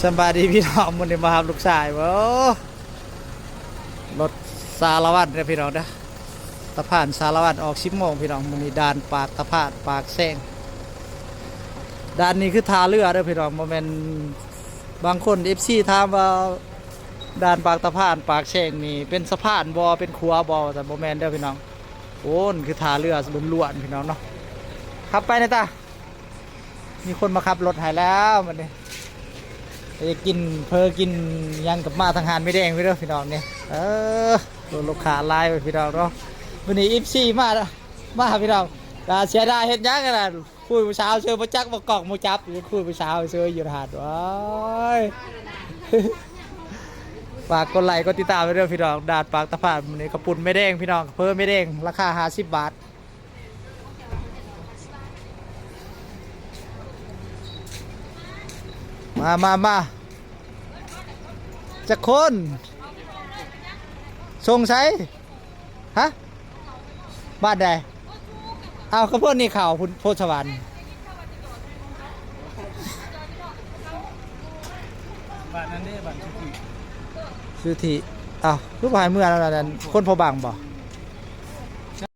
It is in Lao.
ສະບາຍດີພີ່ນ້ອງ, ມື້ນີ້ມາຮັບລູກຊາຍ. ໂອ້ ລົດສາລະວັນເດີພີ່ນ້ອງເດີ, ຕະພານສາລະວັນອອກສິບໂມງພີ່ນ້ອງ. ມື້ນີ້ດ່ານປາກຕະພານປາກແຊງ. ດ່ານນີ້ຄືທ່າເຮືອເດີພີ່ນ້ອງ, ບໍ່ແມ່ນ, ບາງຄົນ ເອັຟຊີ ຖາມວ່າ ດ່ານປາກຕະພານປາກແຊງນີ້ເປັນສະພານບໍ່ ເປັນຂົວບໍ່ ວ່າຊັ້ນ. ບໍ່ແມ່ນເດີພີ່ນ້ອງ, ໂອ້ນ ຄືທ່າເຮືອລ້ວນໆ ພີ່ນ້ອງເນາະ. ຂັບໄປແດ່ຕາ. ມີຄົນມາຂັບລົດໃຫ້ແລ້ວບັດນີ້. ໄປກິນເຝີກິນຫຍັງກັບມາທາງຮ້ານແມ່ແດງໄປເດີພີ່ນ້ອງນີ້. ເອີ ລົດລູກຄ້າຫຼາຍໄປພີ່ນ້ອງເນາະ. ມື້ນີ້ ເອັຟຊີ ມາ ມາພີ່ນ້ອງ, ກະເສຍດາຍເຮັດຫຍັງຫັ້ນນະ, ຄຸຍຜູ້ສາວເຊີຍ, ບໍ່ຈັກວ່າກ້ອງບໍ່ຈັບ, ຄຸຍຜູ້ສາວເຊີຍຢູ່ຫັ້ນ. ໂອ້ຍ ຝາກກົດໄລກົດຕິດຕາມໄປເດີພີ່ນ້ອງ. ດ່ານປາກຕະພານມື້ນີ້ ເຂົ້າປຸ້ນແມ່ແດງພີ່ນ້ອງ, ເຝີແມ່ແດງ ລາຄາຫ້າສິບບາດ. ມາ ມາ ມາ ຈັກຄົນ? ສົ່ງໃສ? ຮະ? ບ້ານໃດ? ເອົາ ກະພວກນີ້ເຂົ້າພຸ້ນ ໂພນສະຫວັນ. ບ້ານນັ້ນເດ້ ບ້ານສຸທິ. ສຸທິ. ເອົາ ຄືບໍ່ໃຫ້ເມືອນຳນັ້ນ ຄົນພໍບັງບໍ່?